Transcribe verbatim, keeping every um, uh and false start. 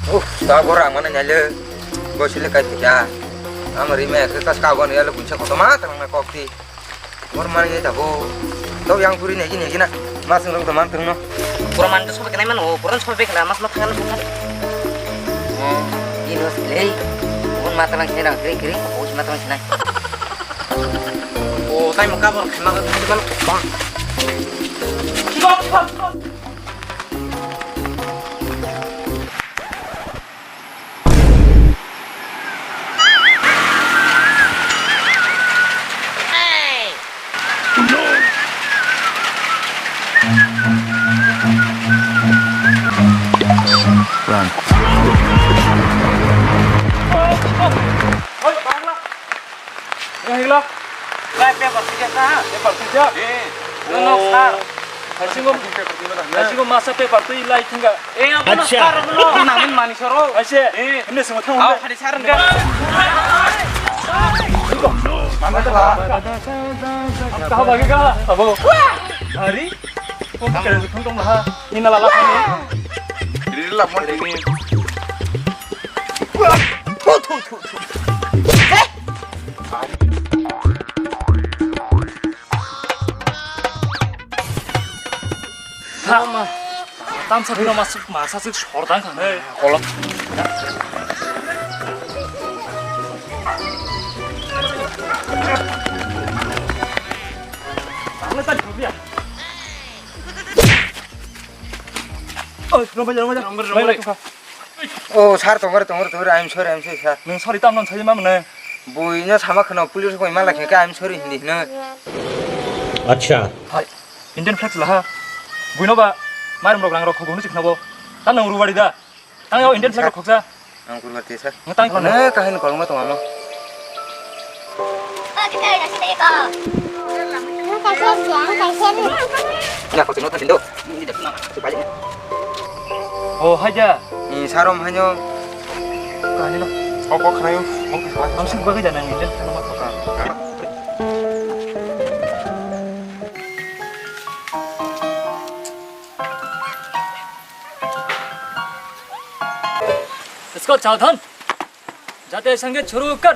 Uh, ta gora ang mana nyale. Gosile kai thika. Ama rime ke kas ka goni yalo kuncha kotoma tang na kokti. Bor mani ye tabo. Tau yang puri negi negi na. Mas ngrung teman terung no. Pura man to sobe kenai mano, pura sobe kenai mas ma thangan thangan. Oh, ini mas lei. Pun mata lang kiri kiri, pun mata lang sinai. Oh, tai mo kabor khema ka khema. Run. Yang hilo. Lai paper tijak na? Paper tijak? Eh. No, no, sir. Harsingo, harsingo masa paper twi lai thangka. Eh, abono sir, abono. Nangin mani soro. Aise. Eh. Himne simo thang. Aw, hari sir ka. Mama ka. Kaha bagi ka? Abo. Hari. Kok kaya thong tong ha. Ina lala kani. Rila mon ini. Thu, thu, thu, thu. Tama. Tamsa phino mas masa sik sordang khane. Kolok. Ang na tan dubiya. Oi, rombai, rombai, rombai, rombai. Oh, sir, tongore, tongore, tongore, I'm sorry, I'm sorry, sir. Nung sorry tam non sai ma mane. Bui no sama khano police ko imala khe, I'm sorry hindi hino. Acha. Hai, Indian flag la ha. Bui no ba, mar mrok lang rok khogo no sikna bo. Tan nang ruwari da. Tang yo Indian flag khoksa. Ang kurwati sir. Ngatang kono. Ne kahin kolma tong amo. Na ko sino tadindo. Ni da na. Supaya. Oh, haja. Ni sarom hanyo. Kahino. Kok kok khayo. Ang sik bagai jana ni. इसको सावधान, जाते संगे शुरू कर।